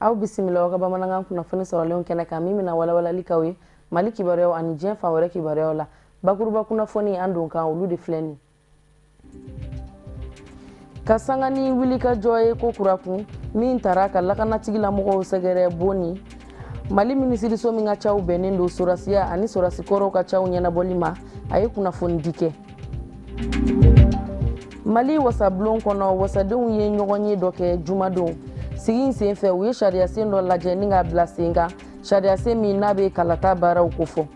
Aw bisimila aw ka bamanankan kunnafoni sɔrɔlenw kɛnɛ kan, min bɛna walawalali k'aw ye Mali kibaruyaw ani diɲɛ fan wɛrɛ kibaruyaw la. Bakuruba kunnafoni an don kan, olu de filɛ nin. Ka sanga ni wulikajɔ ye ko kura kun min tara ka lakanatigilamɔgɔw sɛgɛrɛ Boni, Mali minisiriso min ka caw bɛnnen don sorasiya ani sorasikɔrɔw ka caw ɲɛnabɔli ma, a ye kunnafonidi kɛ. Mali wasabulon kɔnɔ, wasadenw ye ɲɔgɔnye dɔ kɛ jumadon. Sigi in senfɛ, u ye sariyasen dɔ lajɛ ni k'a bila sen kan, sariyasen min n'a bɛ kalata baaraw kofɔ.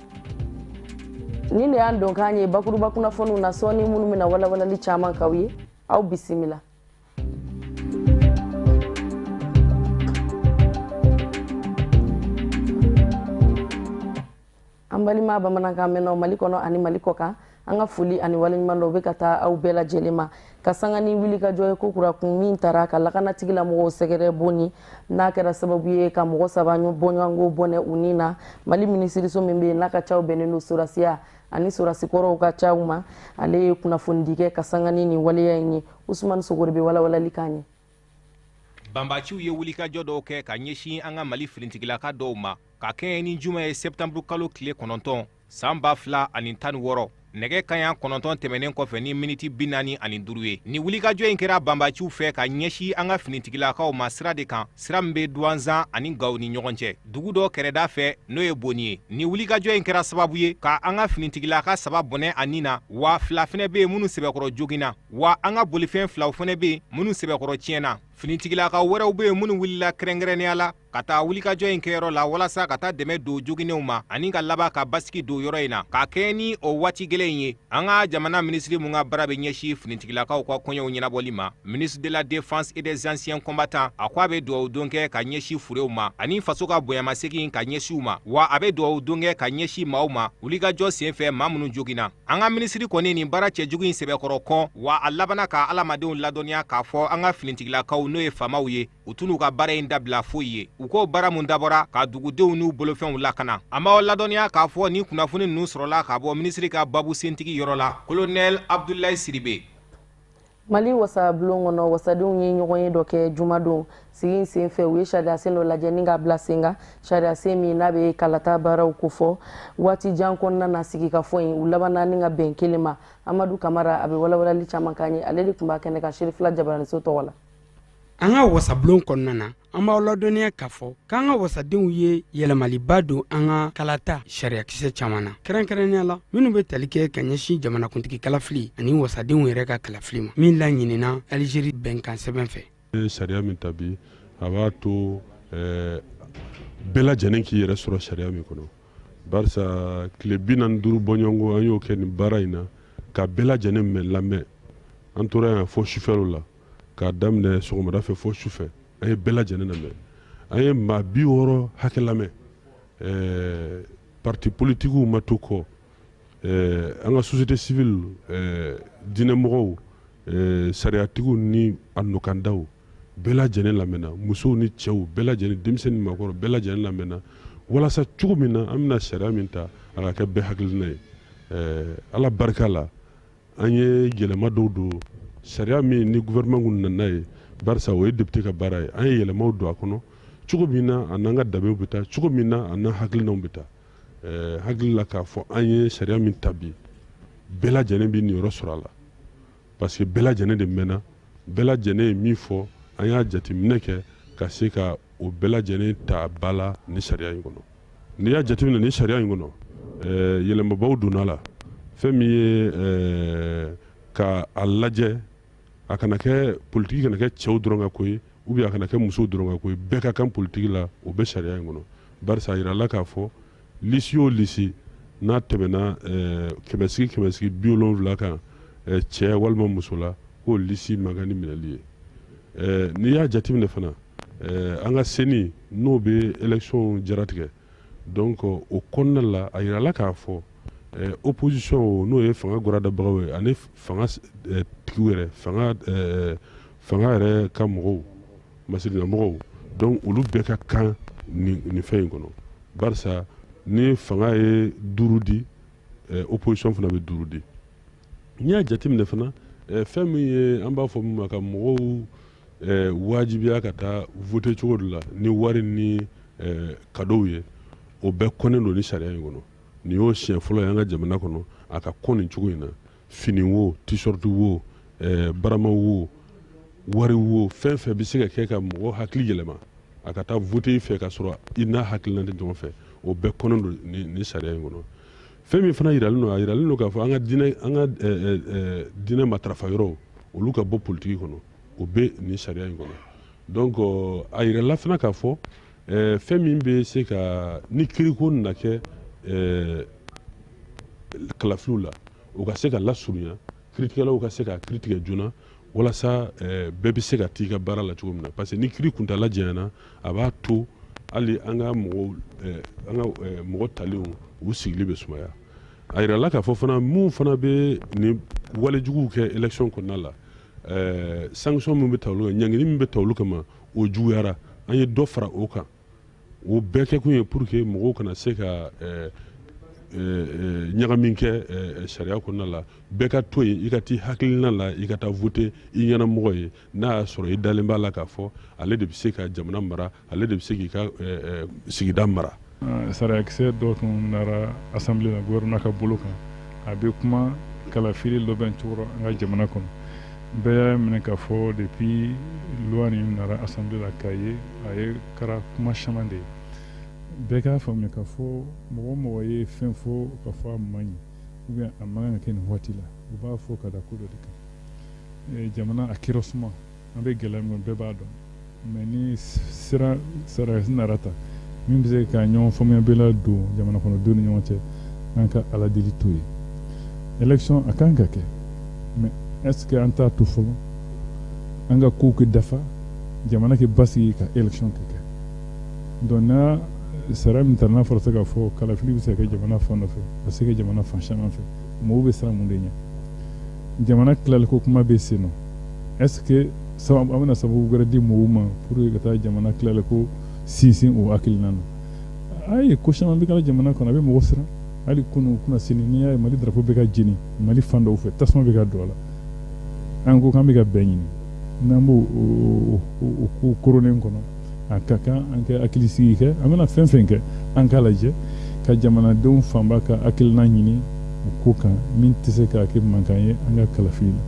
Nin de y'an donkan ye bakuruba kunnafoniw na sɔɔni, minnu bɛna walawalali caman k'aw ye. Aw bisimila. An balima bamanankan mɛnnaw Mali kɔnɔ ani Mali kɔ kan, an ka foli ani waleɲuman dɔw bɛ ka taa aw bɛɛ lajɛlen ma. Ka sanga ni wulikajɔ ye ko kura kun min tara ka lakanatigilamɔgɔw sɛgɛrɛ Boni, n'a kɛra sababu ye ka mɔgɔ saba bɔɲɔgɔnko bɔnɛ u ni na, Mali minisiriso min bɛ yen n'a ka caw bɛnnen don sorasiya ani sorasikɔrɔw ka caw ma, ale ye kunnafonidi kɛ ka sanga ni nin waleya in ye. Usumani Sogore bɛ walawalali k'an ye. Banbaciw ye wulikajɔ dɔw kɛ ka ɲɛsin an ka Mali finitigilaka dɔw ma ka kɛɲɛ ni juma ye, sɛptanburu kalo tile 9, san 2016, nɛgɛ kaɲa 9 tɛmɛnen kɔfɛ ni miniti 45 ye. Ni wulikajɔ in kɛra banbaciw fɛ ka ɲɛsin an ka finitigilakaw ma sira de kan, sira min bɛ Duwanzan ani Gawo ni ɲɔgɔn cɛ, dugu dɔ kɛrɛda fɛ, n'o ye Boni ye. Ni wulikajɔ in kɛra sababu ye ka an ka finitigilaka saba bɔnɛ a ni na, wa fila fɛnɛ bɛ yen minnu sɛbɛkɔrɔ joginna, wa an ka bolifɛn filaw fɛnɛ bɛ yen minnu sɛbɛkɔrɔ tiɲɛna. Finitigilaka wɛrɛw bɛ yen minnu wulila kɛrɛnkɛrɛnnenya la ka taa wulikajɔ in kɛyɔrɔ la walasa ka taa dɛmɛ don joginnenw ma ani ka laban ka basigi don yɔrɔ in na. Ka kɛɲɛ ni o waati gɛlɛn in ye, an ka jamana minisiri mun ka baara bɛ ɲɛsin finitigilakaw ka koɲɛw ɲɛnabɔli ma, ministre de la Défense et des Anciens Combattants, a ko a bɛ dugawu don kɛ ka ɲɛsin furew ma ani faso ka bonyamasegin ka ɲɛsin u ma, wa a bɛ dugawu don kɛ ka ɲɛsin maaw ma wulikajɔ senfɛ, maa minnu joginna. An ka minisiri kɔni nin baara cɛjugu in sɛbɛkɔrɔ kɔn, wa a labanna ka alamadenw ladɔnniya k'a fɔ an ka finitigilakaw, n'o ye faamaw ye, u tɛn'u ka baara in dabila foyi ye. U ko baara mun dabɔra ka dugudenw n'u bolofɛnw lakana. An b'aw ladɔnniya k'a fɔ ni kunnafoni ninnu sɔrɔla ka bɔ minisiri ka babu sentigi yɔrɔ la, kolonɛl Abdulayi Siribe. Mali wasabulon kɔnɔ, wasadenw ye ɲɔgɔnye dɔ kɛ jumadon. Sigi in senfɛ, u ye sariyasen dɔ lajɛ ni k'a bila sen kan, sariyasen min n'a bɛ kalata baaraw kofɔ waati jan kɔnɔna na. Sigikafɔ in, u labanna ni ka bɛn kelen ma. Amadu Kamara, a bɛ walawalali caman k'an ye. Ale de tun b'a kɛnɛ kan Serifila jabaraniso tɔgɔ la. An ka wasabulon kɔnɔna na, an b'aw ladɔnniya k'a fɔ k'an ka wasadenw ye yɛlɛmaliba don an ka kalata sariyakisɛ caman na, kɛrɛnkɛrɛnnenya la minnu bɛ tali kɛ ka ɲɛsin jamanakuntigi kalafili ani wasadenw yɛrɛ ka kalafili ma, min laɲinina Alizeri bɛnkan sɛbɛn fɛ. Sariya min ta bi, a b'a to bɛɛ lajɛlen k'i yɛrɛ sɔrɔ sariya min kɔnɔ, barisa tile 45 bɔɲɔgɔnko an y'o kɛ nin baara in na ka bɛɛ lajɛlen mɛn lamɛn. An tora yan fo sufɛlaw la, k'a daminɛ sɔgɔmada fɛ fo sufɛ, an ye bɛɛ lajɛlen lamɛn. An ye maa 60 hakɛ lamɛn. Parti politikiw ma to kɔ, an ka société civile, diinɛmɔgɔw, sariyatigiw ni a nɔkandaw bɛɛ lajɛlen lamɛnna, musow ni cɛw bɛɛ lajɛlen, denmisɛnnin ni maakɔrɔ bɛɛ lajɛlen lamɛnna, walasa cogo min na an bɛna sariya min ta, a ka kɛ bɛɛ hakilina ye. Ala barika la, an ye yɛlɛma dɔw don sariya min ni gouvernement kun nana ye, barisa o ye député ka baara ye. An ye yɛlɛmaw don a kɔnɔ cogo min na a n'an ka danbew bɛ taa, cogo min na a n'an hakilinaw bɛ taa. Hakili la k'a fɔ an ye sariya min ta bi, bɛɛ lajɛlen bɛ niyɔrɔ sɔrɔ a la, parce que bɛɛ lajɛlen de mɛnna, bɛɛ lajɛlen ye min fɔ, an y'a jateminɛ kɛ ka se ka o bɛɛ lajɛlen ta ba la ni sariya in kɔnɔ. N'i y'a jateminɛ ni sariya in kɔnɔ, yɛlɛmabaw donna la. Fɛn min ye ka a lajɛ a kana kɛ politiki kana kɛ cɛw dɔrɔn ka ko ye, ou bien a kana kɛ musow dɔrɔn ka ko ye, bɛɛ ka kan politiki la, o bɛ sariya in kɔnɔ, barisa a yirala k'a fɔ lisi o lisi n'a tɛmɛna kɛmɛsigi kɛmɛsigi 70 kan, cɛ walima muso la, k'o lisi man kan ni minɛli ye. N'i y'a jateminɛ fana, an ka CENI n'o bɛ élection jaratigɛ, donc o kɔnɔna la, a yirala k'a fɔ opposition, n'o ye fanga goradabagaw ye, ani fanga tigiw yɛrɛ, fanga yɛrɛ ka mɔgɔw, masirimɔgɔw, donc olu bɛɛ ka kan nin fɛn in kɔnɔ, barisa ni fanga ye duuru di, opposition fana bɛ duuru di. N'i y'a jateminɛ fana, fɛn min ye an b'a fɔ min ma ka mɔgɔw wajibiya ka taa voter cogo dɔ la ni wari ni cadeau ye, o bɛɛ kɔnnen don ni sariya in kɔnɔ. Nin y'o siɲɛ fɔlɔ ye an ka jamana kɔnɔ a ka kɔn nin cogo in na. Fini wo, t-shirt wo, barama wo, wari wo, fɛn fɛn bɛ se ka kɛ ka mɔgɔ hakili yɛlɛma a ka taa voter i fɛ ka sɔrɔ i n'a hakilina tɛ ɲɔgɔn fɛ, o bɛɛ kɔnnen don nin sariya in kɔnɔ. Fɛn min fana yiralen don, a yiralen don k'a fɔ an ka diinɛ matarafa yɔrɔw, olu ka bɔ politiki kɔnɔ, o bɛ nin sariya in kɔnɔ. Donc a yirala fana k'a fɔ fɛn min bɛ se ka ni kiriko nana kɛ kalafiliw la, o ka se ka lasurunya, kiiritigɛlaw ka se ka kiiri tigɛ joona walasa bɛɛ bɛ se ka t'i ka baara la cogo min na, parce que ni kiiri kuntala janyana, a b'a to hali an ka mɔgɔ talenw, u sigili bɛ sumaya. A yirala k'a fɔ fana, mun fana bɛ nin walejuguw kɛ élection kɔnɔna la, sanction min bɛ ta olu kan, ɲangili min bɛ ta olu kama, o juguyara, an ye dɔ fara o kan. O bɛɛ kɛkun ye pour que mɔgɔw kana se ka ɲagami kɛ sariya kɔnɔna la. Bɛɛ ka to yen, i ka t'i hakilina la, i ka taa voter i ɲɛnamɔgɔ ye, n'a y'a sɔrɔ i dalen b'a la k'a fɔ ale de bɛ se ka jamana mara, ale de bɛ se k'i ka sigida mara. Sariyakisɛ dɔ tun nara assemblée la, gouvernement ka bolo kan, a bɛ kuma kalafili labɛn cogo rɔ an ka jamana kɔnɔ. Bɛɛ y'a minɛ k'a fɔ depuis loi nin nara assemblée la, k'a ye a ye kɛra kuma caman de ye. Bɛɛ k'a faamuya k'a fɔ mɔgɔ o mɔgɔ ye fɛn fɔ k'a fɔ a man ɲi ou bien a man kan ka kɛ nin waati la, u b'a fɔ ka da ko dɔ de kan. Jamana a kɛra suma, an bɛ gɛlɛya min kɔnɔ, bɛɛ b'a dɔn. Mais ni sira sariya nara ta min bɛ se ka ɲɔgɔn faamuyabaliya don jamana kɔnɔdenw ni ɲɔgɔn cɛ, an ka Ala deli t'o ye. Élection a kan ka kɛ, mais est ce que an t'a to fɔlɔ an ka kow kɛ dafa, jamana kɛ basigi ka élection kɛ? Donc n'a sariya min taara, n'a fɔra se k'a fɔ kalafili bɛ se ka kɛ jamana fan dɔ fɛ, a se kɛ jamana fan caman fɛ, mɔgɔw bɛ siran mun de ɲɛ? Jamana tilali ko kuma bɛ sen nɔ. Est ce que an bɛna sababu wɛrɛ di mɔgɔw ma pour que ka taa jamana tilali ko sinsin o hakilina na? A ye ko caman bɛ kɛra jamana kɔnɔ, a bɛ mɔgɔ siran. Hali kunu kunna sini, n'i y'a ye Mali drapeau bɛ ka jeni Mali fan dɔw fɛ, tasuma bɛ ka don a la. An ko k'an bɛ ka bɛn ɲini, n'an b'o o ko koronnen kɔnɔ, a ka kan an kɛ hakilisigi kɛ. An bɛna fɛn fɛn kɛ, an k'a lajɛ ka jamanadenw fanba ka hakilina ɲini o ko kan, min tɛ se k'a kɛ mankan ye an ka kalafili la.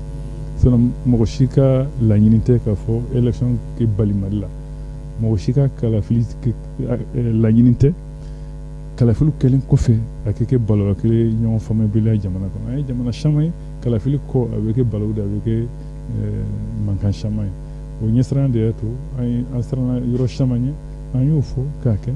Sinon mɔgɔ si ka laɲini tɛ k'a fɔ élection kɛ bali Mali la. Mɔgɔ si ka kalafili laɲini tɛ kalafili kɛlen kɔfɛ a kɛ kɛ balawu kelen, ɲɔgɔn faamuyabaliya jamana kɔnɔ. An ye jamana caman ye, kalafili kɔ a bɛ kɛ balawu de, a bɛ kɛ mankan caman ye. O ɲɛsiran de y'a to an siranna yɔrɔ caman ɲɛ, an y'o fɔ k'a kɛ.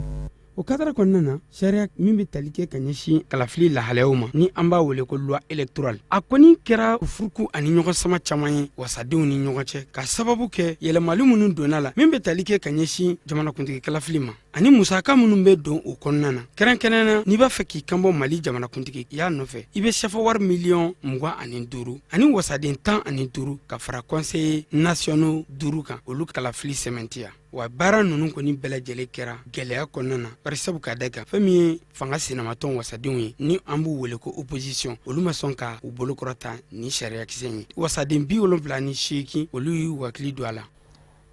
O cadre kɔnɔna na, sariya min bɛ tali kɛ ka ɲɛsin kalafili lahalayaw ma, ni an b'a wele ko loi électorale, a kɔni kɛra furuku ani ɲɔgɔn sama caman ye wasadenw ni ɲɔgɔn cɛ, ka sababu kɛ yɛlɛmali minnu donna la min bɛ tali kɛ ka ɲɛsin jamanakuntigi kalafili ma, ani musaka minnu bɛ don o kɔnɔna na. Kɛrɛnkɛrɛn na, n'i b'a fɛ k'i kanbɔ Mali jamanakuntigi y'a nɔfɛ, i bɛ sefa wari miliyɔn 25 ani wasaden 15 ka fara conseillers nationaux duuru kan, olu kalafili sɛmɛntiya. Wa baara ninnu kɔni bɛɛ lajɛlen kɛra gɛlɛya kɔnɔna na, bari sabu ka da kan fɛn min ye fanga sinamatɔn wasadenw ye, ni an b'u wele ko opposition, olu ma sɔn ka u bolokɔrɔta ni sariyakisɛ ye. Wasaden 78, olu y'u hakili don a la.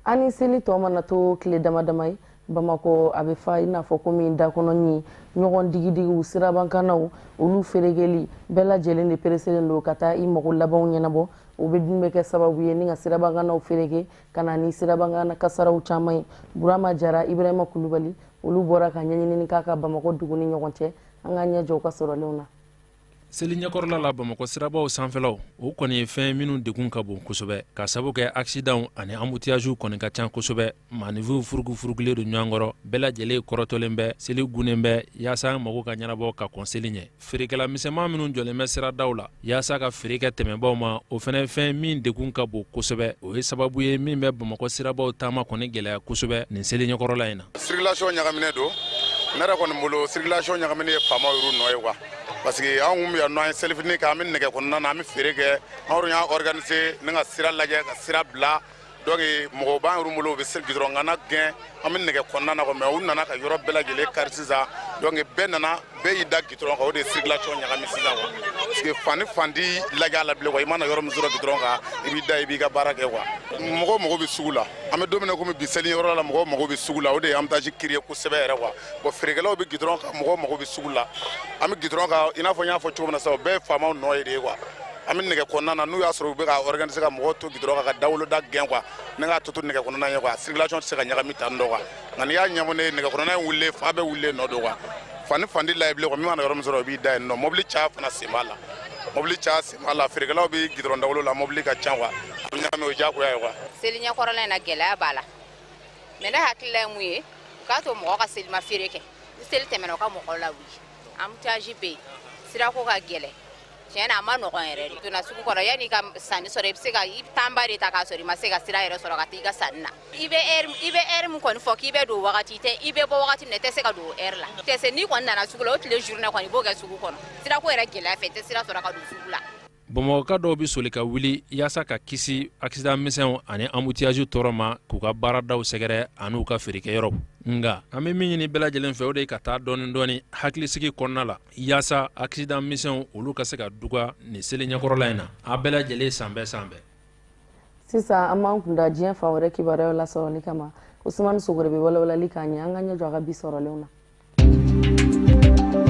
An ni seli tɔ mana to tile dama dama ye, Bamakɔ a bɛ fa i n'a fɔ komi dakɔnɔni, ɲɔgɔn digidigiw, sirabakannaw olu feerekeli, bɛɛ lajɛlen de pereselen don ka taa i mago labanw ɲɛnabɔ. O bɛ dun bɛ kɛ sababu ye ni ka sirabakannaw feereke ka na ni sirabakanna kasaraw caman ye. Burama Jara, Ibrahima Kulubali, olu bɔra ka ɲɛɲinini k'a ka Bamakɔ dugu ni ɲɔgɔn cɛ. An ka ɲɛ jɔ u ka sɔrɔlenw na. Seli ɲɛkɔrɔla la, Bamakɔ sirabaw sanfɛlaw, o kɔni ye fɛn minnu degun ka bon kosɛbɛ, ka sabu kɛ accident ani embouteillage kɔni ka ca kosɛbɛ. Maaninfinw furugufurugulen don ɲɔgɔn kɔrɔ, bɛɛ lajɛlen kɔrɔtɔlen bɛ, seli gunnen bɛ yaasa mago ka ɲɛnabɔ ka kɔn seli ɲɛ. Feerekɛla misɛnman minnu jɔlen bɛ siradaw la yaasa ka feere kɛ tɛmɛbaw ma, o fana ye fɛn min degun ka bon kosɛbɛ. O ye sababu ye min bɛ Bamakɔ sirabaw taama kɔni gɛlɛya kosɛbɛ nin seli ɲɛkɔrɔla in na. Circulation ɲagaminen don. Ne yɛrɛ kɔni bolo, circulation ɲagaminen ye faamaw yɛrɛ nɔ ye quoi, parce que an kun bɛ yan nɔ, an ye selifini kɛ, an bɛ nɛgɛ kɔnɔna na, an bɛ feere kɛ. An yɛrɛ y'a organiser ni ka sira lajɛ, ka sira bila. Donc mɔgɔw b'an yɛrɛ bolo, u bɛ se goudron kana gɛn, an bɛ nɛgɛ kɔnɔna na, mais u nana ka yɔrɔ bɛɛ lajɛlen kari sisan. Donc bɛɛ nana, bɛɛ y'i da goudron kan. O de ye circulation ɲagami sisan quoi, parce que fan ni fan di lajɛ a la bilen quoi. I mana yɔrɔ min sɔrɔ goudron kan, i b'i da, i b'i ka baara kɛ quoi. Mɔgɔw mago bɛ sugu la. An bɛ don min na komi bi, seli yɔrɔ la, mɔgɔw mago bɛ sugu la. O de ye embouteillage créer kosɛbɛ yɛrɛ quoi. Bon, feerekɛlaw bɛ goudron kan, mɔgɔw mago bɛ sugu la, an bɛ goudron kan. I n'a fɔ n y'a fɔ cogo min na sisan, o bɛɛ ye faamaw nɔ ye de ye quoi. An bɛ nɛgɛ kɔnɔna na, n'u y'a sɔrɔ u bɛ ka organiser ka mɔgɔw to goudron kan, ka dawoloda gɛn quoi, ne k'a to to nɛgɛ kɔnɔna ye quoi, circulation tɛ se ka ɲagami tan dɔ quoi. Nka n'i y'a ɲɛfɔ ne ye, nɛgɛ kɔnɔna in wulilen, fa bɛɛ wulilen nɔ don quoi. Fan ni fan di la bilen quoi. Min mana yɔrɔ min sɔrɔ, i b'i da yen nɔ. Mobili caya fana sen b'a la, mobili caya sen b'a la. Feerekɛlaw bɛ goudron dawolo la, mobili ka ca quoi, a bɛ ɲagami, o ye diyagoya ye quoi. Seli ɲɛkɔrɔla in na, gɛlɛya b'a la, mais ne hakilila ye mun ye, u k'a to mɔgɔ ka selima feere kɛ. Ni seli tɛmɛna, u ka mɔgɔw lawuli. Embouteillage bɛ yen, sirako ka gɛlɛn. Tiɲɛ na, a ma nɔgɔn yɛrɛ de. Donna sugu kɔnɔ, yanni i ka sanni sɔrɔ, i bɛ se ka i tanba de ta k'a sɔrɔ i ma se ka sira yɛrɛ sɔrɔ ka taa i ka sanni na. I bɛ heure min kɔni fɔ k'i bɛ don wagati tɛ, i bɛ bɔ wagati min na, i tɛ se ka don o heure la. Tɛ se, n'i kɔni nana sugu la, o tile journée kɔni, i b'o kɛ sugu kɔnɔ. Sirako yɛrɛ gɛlɛya fɛ, i tɛ sira sɔrɔ ka don sugu la. Bamakɔka dɔw bɛ soli ka wuli yaasa ka kisi accident misɛnw ani embouteillage tɔɔrɔ ma, k'u ka baaradaw sɛgɛrɛ ani ka feerekɛyɔrɔ. Nka an bɛ min ɲini bɛɛ lajɛlen fɛ, o de ye ka taa dɔɔni dɔɔni hakilisigi kɔnɔna la, yaasa accident misɛnw, olu ka se ka duga nin seli ɲɛkɔrɔla in na. A bɛɛ lajɛlen, san bɛɛ, san bɛɛ. Sisan, an b'an kunda diɲɛ fan wɛrɛ kibaruyaw lasɔrɔli kama. Usumani Sogore bɛ walawalali k'an ɲɛ. An ka ɲɛ jɔ a ka bi sɔrɔlenw na.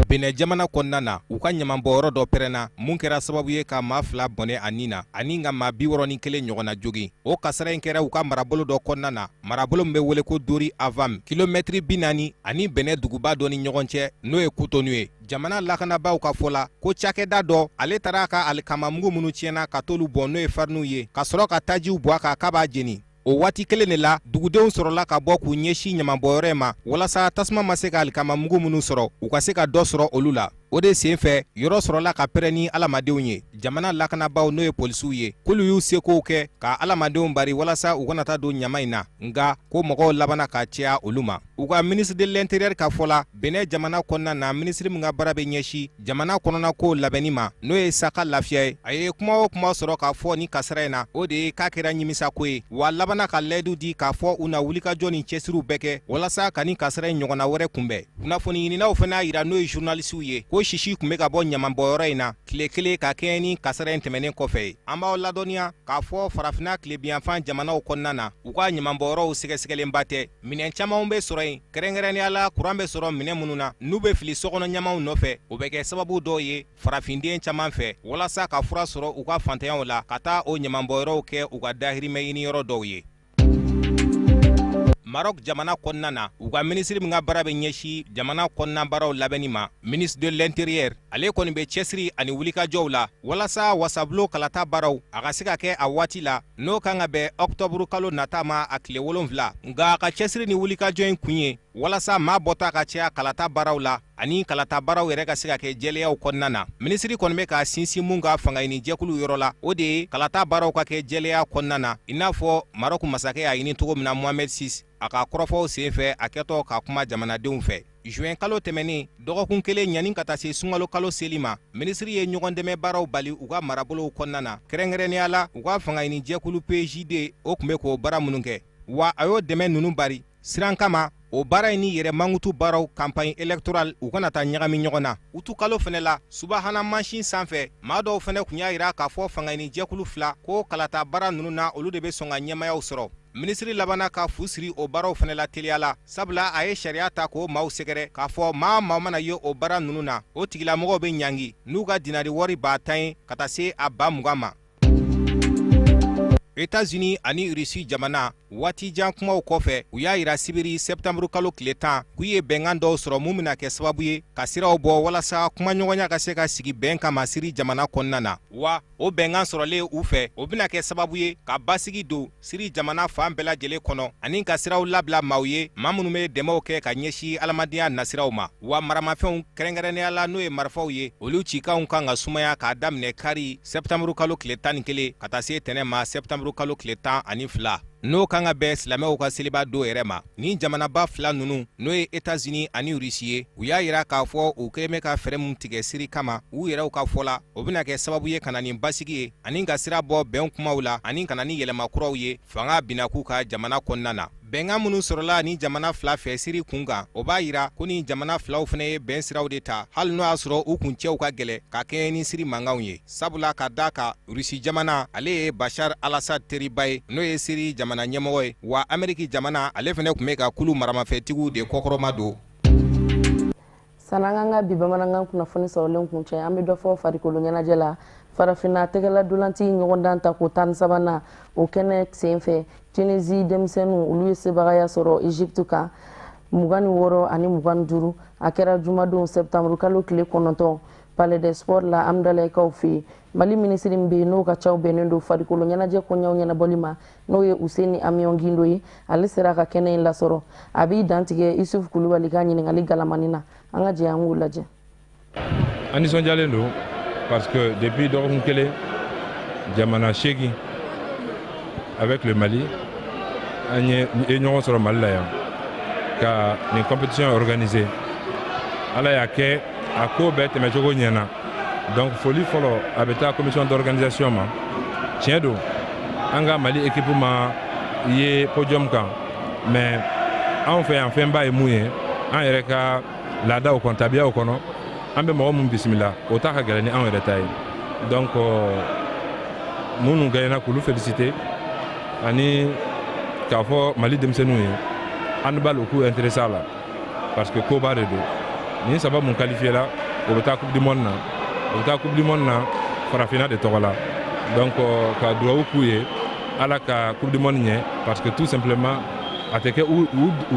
Benin jamana kɔnɔna na, u ka ɲamanbɔyɔrɔ dɔ pɛrɛnna, mun kɛra sababu ye ka maa 2 bɔnɛ a nin na ani ka maa 61 ɲɔgɔnna jogin. O kasara in kɛra u ka marabolo dɔ kɔnɔna na, marabolo min bɛ wele ko Dori Avam, kilomɛtiri 40 ani Benin duguba dɔ ni ɲɔgɔn cɛ, n'o ye Kotonu ye. Jamana lakanabaaw ka fɔ la ko cakɛda dɔ, ale taara a ka alikamamugu minnu tiɲɛna ka t'olu bɔn, n'o ye fariniw ye, ka sɔrɔ ka tajiw bɔ a kan k'a b'a jeni. O waati kelen de la, dugudenw sɔrɔla ka bɔ k'u ɲɛsin ɲamanbɔyɔrɔ in ma, walasa tasuma ma se ka alikamamugu minnu sɔrɔ, u ka se ka dɔ sɔrɔ olu la. O de sen fɛ, yɔrɔ sɔrɔla ka pɛrɛn ni alamadenw ye. Jamana lakanabaaw, n'o ye polisiw ye, k'olu y'u sekow kɛ ka alamadenw bari walasa u kana taa don ɲama in na, nka ko mɔgɔw labanna ka caya olu ma. U ka ministre de l'Intérieur ka fɔ la, Benin jamana kɔnɔna na, minisiri min ka baara bɛ ɲɛsin jamana kɔnɔna kow labɛnni ma, n'o ye Saka Lafiya ye, a ye kuma o kuma sɔrɔ k'a fɔ ni kasara in na, o de ye k'a kɛra nimisako ye, wa labanna ka layidu di k'a fɔ u na wulikajɔ ni cɛsiriw bɛɛ kɛ walasa ka ni kasara in ɲɔgɔnna wɛrɛ kunbɛn. Kunnafoni ɲininaw fana y'a yira, n'o ye journalisiw ye, ko sisi tun bɛ ka bɔ ɲamanbɔyɔrɔ in na tile kelen ka kɛɲɛ ni kasara in tɛmɛnen kɔfɛ ye. An b'aw ladɔnniya k'a fɔ Farafinna tilebinyanfan jamanaw kɔnɔna na, u ka ɲamanbɔyɔrɔw sɛgɛsɛgɛlenba tɛ. Minɛn camanw bɛ sɔrɔ yen, kɛrɛnkɛrɛnnenya la kuran bɛ sɔrɔ minɛn minnu na, n'u bɛ fili sokɔnɔ ɲamanw nɔfɛ. O bɛ kɛ sababu dɔw ye farafinden caman fɛ walasa ka fura sɔrɔ u ka fantanyaw la, ka taa o ɲamanbɔyɔrɔw kɛ u ka dahirimɛ ɲiniyɔrɔ dɔw ye. Maroc jamana kɔnɔna na, u ka minisiri min ka baara bɛ ɲɛsin jamana kɔnɔna baaraw labɛnni ma, ministre de l'Intérieur, ale kɔni bɛ cɛsiri ani wulikajɔw la walasa wasabulon kalata baaraw a ka se ka kɛ a waati la, n'o kan ka bɛn ɔkutɔburu kalo nata ma, a tile 7. Nka a ka cɛsiri ni wulikajɔ in kun ye walasa maa bɔta ka caya kalata baaraw la ani kalata baaraw yɛrɛ ka se ka kɛ jɛlɛyaw kɔnɔna na. Minisiri kɔni bɛ k'a sinsin mun ka fangaɲini jɛkulu yɔrɔ la, o de ye kalata baaraw ka kɛ jɛlɛya kɔnɔna na, i n'a fɔ Maroc masakɛ y'a ɲini cogo min na, Mohamed VI, a ka kɔrɔfɔw senfɛ a kɛtɔ ka kuma jamanadenw fɛ juin kalo tɛmɛnen, dɔgɔkun kelen ɲani ka taa se sunkalo kalo seli ma. Minisiri ye ɲɔgɔn dɛmɛ baaraw bali u ka marabolow kɔnɔna na, kɛrɛnkɛrɛnnenya la u ka fangaɲini jɛkulu PJD, o tun bɛ k'o baara minnu kɛ, wa a y'o dɛmɛ ninnu bari siran kama o baara in ni yɛrɛ mankutu baaraw, campagne électorale, u kana taa ɲagami ɲɔgɔn na. Utu kalo fɛnɛ la, subahana mansin sanfɛ maa dɔw fɛnɛ tun y'a yira k'a fɔ fangaɲini jɛkulu fila ko kalata baara ninnu na, olu de bɛ sɔn ka ɲɛmayaw sɔrɔ. Minisiri labanna ka fu siri o baaraw fɛnɛ la teliya la, sabula a ye sariya ta k'o maaw sɛgɛrɛ k'a fɔ maa maa mana ye o baara ninnu na, o tigilamɔgɔw bɛ ɲangi n'u ka dinari wari 10 000 ye ka taa se a 20 000 ma. États-Unis ani Russie jamana, waati jan kumaw kɔfɛ, u y'a yira sibiri septembre kalo tile 10 k'u ye bɛnkan dɔw sɔrɔ, mun bɛna kɛ sababu ye ka siraw bɔ walasa kumaɲɔgɔnya ka se ka sigi bɛn kama Siri jamana kɔnɔna na. Wa o bɛnkan sɔrɔlen u fɛ, o bɛna kɛ sababu ye ka basigi don Siri jamana fan bɛɛ lajɛlen kɔnɔ ani ka siraw labila maaw ye, maa minnu bɛ dɛmɛw kɛ ka ɲɛsin adamadenya nasiraw ma. Wa maramafɛnw, kɛrɛnkɛrɛnnenya la n'o ye marifaw ye, olu cikanw kan ka sumaya k'a daminɛ kari septembre kalo tile 11 ka taa se tɛnɛ ma septembre. sɛtanburu kalo tile 12, n'o kan ka bɛn silamɛw ka seliba don yɛrɛ ma. Nin jamanaba fila ninnu, n'o ye Etats-Unis ani Russie ye, u y'a yira k'a fɔ u kɛlen bɛ ka fɛɛrɛ min tigɛ Siri kama, u yɛrɛw ka fɔ la, o bɛna kɛ sababu ye ka na ni basigi ye ani ka sira bɔ bɛn kumaw la ani ka na ni yɛlɛma kuraw ye fanga binakun kan jamana kɔnɔna na. Bɛnkan minnu sɔrɔla nin jamana fila fɛ Siri kun kan, o b'a yira ko nin jamana filaw fana ye bɛn siraw de ta, hali n'o y'a sɔrɔ u kuncɛw ka gɛlɛn ka kɛɲɛ ni Siri mankanw ye. Sabula ka da kan Rusi jamana, ale ye Bashar al-Assad teriba ye, n'o ye Siri jamana ɲɛmɔgɔ ye, wa Ameriki jamana, ale fana tun bɛ ka kulu maramafɛntigiw de kɔkɔrɔma don. Sanni an ka bi bamanankan kunnafoni sɔrɔlen kuncɛ, an bɛ dɔ fɔ farikolo ɲɛnajɛ la. Farafinna tɛgɛla dolanci ɲɔgɔndan tako 13nan, o kɛnɛ senfɛ, Tunisie denmisɛnninw, olu ye sebagaya sɔrɔ Egypte kan 26-25. A kɛra jumadon septembre kalo tile 9, Palais des Sports la, Amdalayikaw fɛ yen. Mali minisiri min bɛ yen, n'o ka caw bɛnnen don farikolo ɲɛnajɛ koɲɛw ɲɛnabɔli ma, n'o ye Useni Amiɔn Gindo ye, ale sera ka kɛnɛ in lasɔrɔ. A b'i dantigɛ Isufu Kulubali ka ɲininkali galamani na. An ka jɛ an k'u lajɛ. An nisɔndiyalen don parce que depuis dɔgɔkun kelen, jamana 8 avec le Mali, an ye ɲɔgɔn sɔrɔ Mali la yan ka nin compétition organiser. Ala y'a kɛ, a ko bɛɛ tɛmɛcogo ɲɛna. Donc foli fɔlɔ, a bɛ taa commission d'organisation ma. Tiɲɛ don, an ka Mali équipe ma ye podium kan, mais anw fɛ yan, fɛnba ye mun ye, an yɛrɛ ka laadaw kɔnɔ, tabiyaw kɔnɔ, an bɛ mɔgɔ mun bisimila, o ta ka gɛlɛn ni anw yɛrɛ ta ye. Donc minnu gagnera, k'olu féliciter ani k'a fɔ Mali denmisɛnninw ye, handball, u k'u intéressé a la parce que koba de don. Nin saba mun qualifié la, o bɛ taa Coupe du monde na, o bɛ taa Coupe du monde na farafinna de tɔgɔ la. Donc ka dugawu k'u ye, Ala ka Coupe du monde ɲɛ, parce que tout simplement a tɛ kɛ u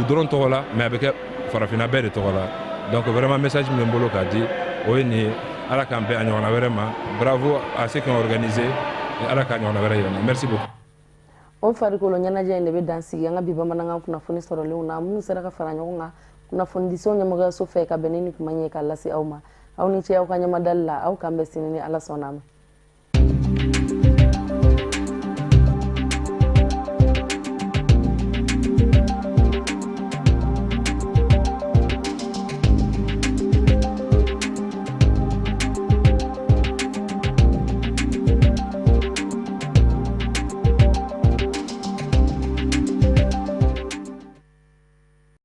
dɔrɔn tɔgɔ la, mais a bɛ kɛ farafinna bɛɛ de tɔgɔ la. Donc vraiment, message min bɛ n bolo k'a di, o ye nin ye. Ala k'an bɛn a ɲɔgɔnna wɛrɛ ma. Bravo à ceux qui ont organisé et Ala k'a ɲɔgɔnna wɛrɛ yira. Merci beaucoup. O farikolo ɲɛnajɛ in de bɛ dan sigi an ka bi bamanankan kunnafoni sɔrɔlenw na, minnu sera ka fara ɲɔgɔn kan kunnafonidiso ɲɛmɔgɔyaso fɛ ka bɛn ni nin kuma ye k'a lase aw ma. Aw ni ce aw ka ɲɛmadali la. Aw k'an bɛn sini ni Ala sɔnna a ma.